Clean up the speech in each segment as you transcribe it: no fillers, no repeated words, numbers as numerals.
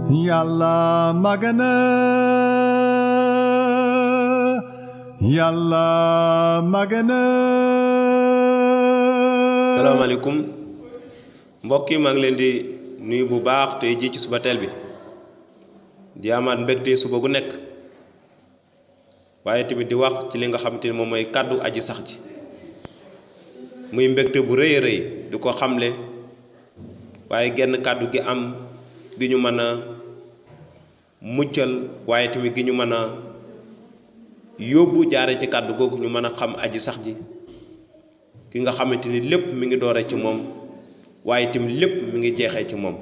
Yàlla magana Yàlla magana. salaamaaleykum mbokk yi maa ngi leen di nuyu bu baax tey ji ci suba teel bi di amaat mbégte suba gu nekk waaye tamit di wax ci li nga xamante ni moom mooy kàddu aji sax ji muy mbégte bu rëy a rëy di ko xamle waaye genn kàddu gi am gi ñu mën a muccal waaye tamit gi ñu mën a yóbbu jaare ci kàddu googu ñu mën a xam aji sax ji ki nga xamante ni lépp mi ngi doore ci moom waaye tamit lépp mi ngi jeexee ci moom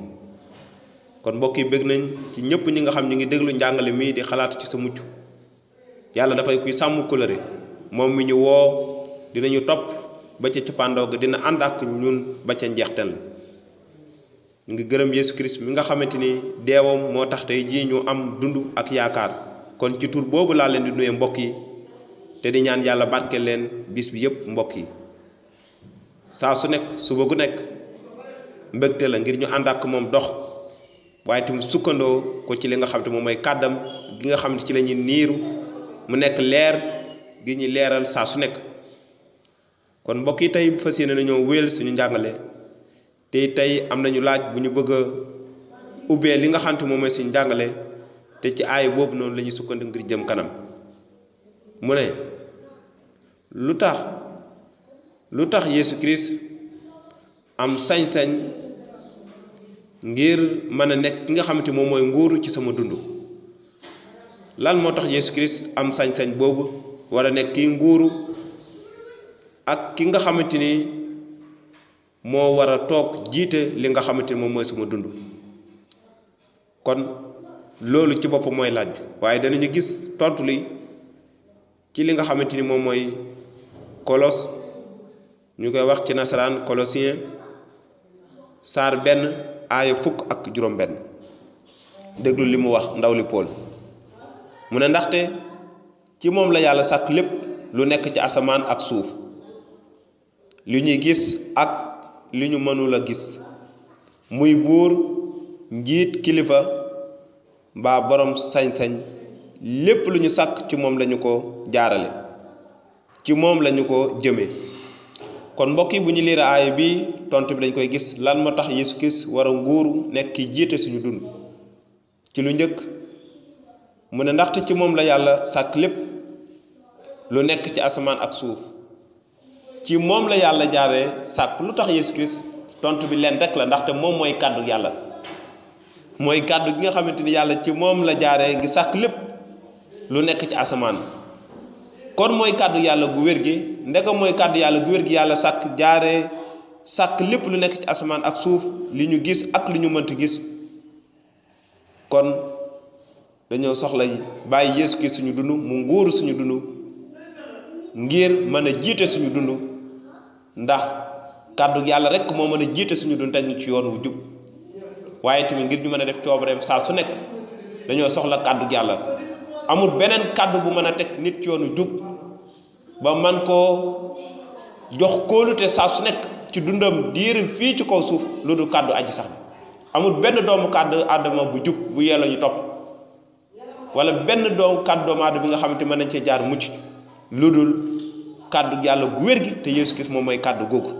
kon mbokk yi bëgg nañ ci ñëpp ñi nga xam ñu ngi déglu njàngale mii di xalaat ci sa mucc yàlla dafay kuy sàmm kóllëre moom mi ñu woo dinañu topp ba ca cappaandaw ga dina ànd ak ñun ba ca njeexteel ñu ngi gërëm Yeesu Christ mi nga xamante ni deewam moo tax tey jii ñu am dund ak yaakaar kon ci tur boobu laa leen di nuye mbokk yi te di ñaan yàlla barke leen bis bi yépp mbokk yi saa su nekk suba gu nekk mbégte la ngir ñu ànd ak moom dox waaye tamit sukkandoo ko ci li nga xam te moom mooy kàddam gi nga xam ne ci la ñuy niiru mu nekk leer gi ñuy leeral saa su nekk kon mbokk yi tey fas yéene nañoo wéyal suñu njàngale te tey am nañu laaj bu ñu bëgg a ubbee li nga xam te moom mooy suñu njàngale te ci aay boobu noonu la ñuy sukkandiku ngir jëm kanam mu ne lu tax Yeesu Christ am sañ-sañ ngir mën a nekk ki nga xamante moom mooy nguuru ci sama dund lan moo tax Yeesu Christ am sañ-sañ boobu war a nekk kii nguuru ak ki nga xamante ni moo war a toog jiite li nga xamante ni moom mooy sama dund kon loolu ci boppam mooy laaj bi waaye danañu gis tontu li ci li nga xamante ni moom mooy kolos ñu koy wax ci nasaraan Colossiens saar 1 aaya 17 déglu li mu wax ndaw li Pool mu ne ndaxte ci moom la yàlla sàkk lépp lu nekk ci asamaan ak suuf li ñuy gis ak li ñu mënul a gis muy buur njiit kilifa mbaa borom sañ-sañ lépp lu ñu sàkk ci moom lañu ko jaarale ci moom lañu ko jëme kon mbokk yi bu ñu liira aaya bi tontu bi dañ koy gis lan moo tax Yeesu Kirist war a nguuru nekk ki jiite suñu dund ci lu njëkk mu ne ndaxte ci moom la yàlla sàkk lépp lu nekk ci asamaan ak suuf ci moom la yàlla jaaree sàkk lu tax Yeesu Kirist tontu bi leen rek la ndaxte moom mooy kàddu yàlla mooy kàddu gi nga xamante ni yàlla ci moom la jaaree ngi sàkk lépp lu nekk ci asamaan kon mooy kàddu yàlla gu wér gi ndegam mooy kàddu yàlla gu wér gi yàlla sàkk lépp lu nekk ci asamaan ak suuf li ñu gis ak li ñu mënti gis kon dañoo soxla bàyyi Yeesu Kirist suñu dund mu nguuru suñu dund ngir mën a jiite suñu dund ndax kàddu yàlla rek moo mën a jiite suñu dund teg ñu ci yoon wu jub waaye tamit ngir ñu mën a def coobareem saa su nekk dañoo soxla kàddu yàlla amul beneen kàddu bu mën a teg nit ci yoonu jub ba man koo jox kóolute saa su nekk ci dundam diir fii ci kaw suuf lu dul kàddu aji sax amul benn doomu kàddu aadama bu jub bu yelloo ñu topp wala benn doomu aadama bi nga xamante mën nañ cee jaar mucc lu dul kàddu yàlla gu wér gi te Yeesu Kirist moom mooy kàddu googu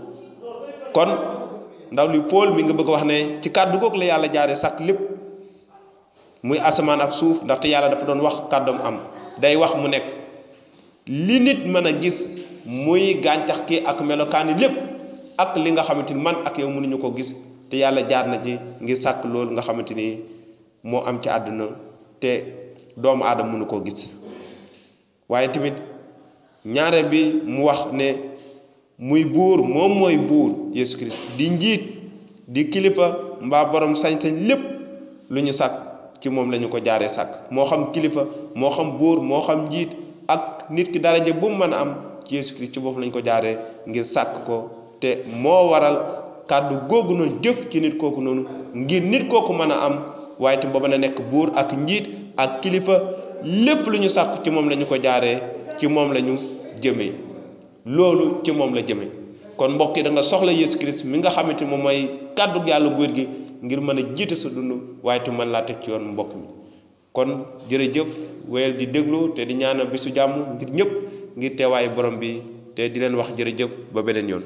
kon ndaw li Pool mi nga bëgg a wax ne ci kàddu googu la yàlla jaaree sàkk lépp muy asamaan ak suuf ndaxte yàlla dafa doon wax kàddoom am day wax mu nekk li nit mën a gis muy gàncax ki ak melokaani lépp ak li nga xamante ni man ak yow mënuñu ko gis te yàlla jaar na ci ngir sàkk loolu nga xamante ni moo am ci àdduna te doomu aadama mënu koo gis waaye tamit ñaareel bi mu wax ne muy buur moom mooy buur Yeesu Kirist di njiit di kilifa mbaa borom sañ-sañ lépp lu ñu sàkk ci moom lañu ko jaaree sàkk moo xam kilifa moo xam buur moo xam njiit ak nit ki daraja bu mu mën a am ci Yeesu Kirist ci bopp lañu ko jaaree ngir sàkk ko te moo waral kàddu googu noonu jëf ci nit kooku noonu ngir nit kooku mën a am waaye te booba na nekk buur ak njiit ak kilifa lépp lu ñu sàkk ci moom lañu ko jaaree ci moom lañu jëmee loolu ci moom la jëmee kon mbokk yi da nga soxla Yeesu Christ mi nga xamante moom mooy kàddu yàlla bu wér gi ngir mën a jiite sa dund waaye tu mën laa teg ci yoon mbokk mi kon jërëjëf wéyal di déglu te di ñaanal bisu jàmm ngir ñëpp ngir teewaayu borom bi te di leen wax jërëjëf ba beneen yoon